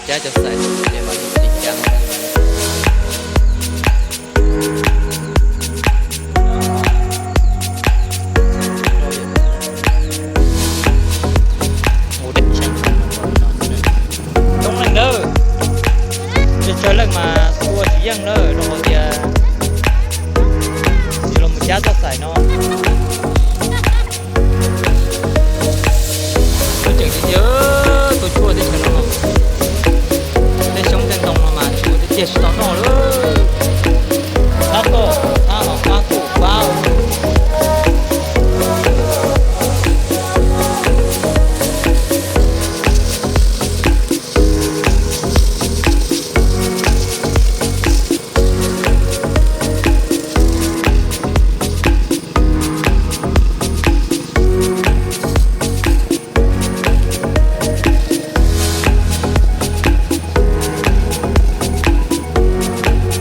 Cab cov xais ces mas tsis cab. Coob leej nawb, tsawg tsawg leej mas tua tsis yeej nawb, rau qhov tias tsis los mus cab txoj xais no. Lub ceem tiag tiag.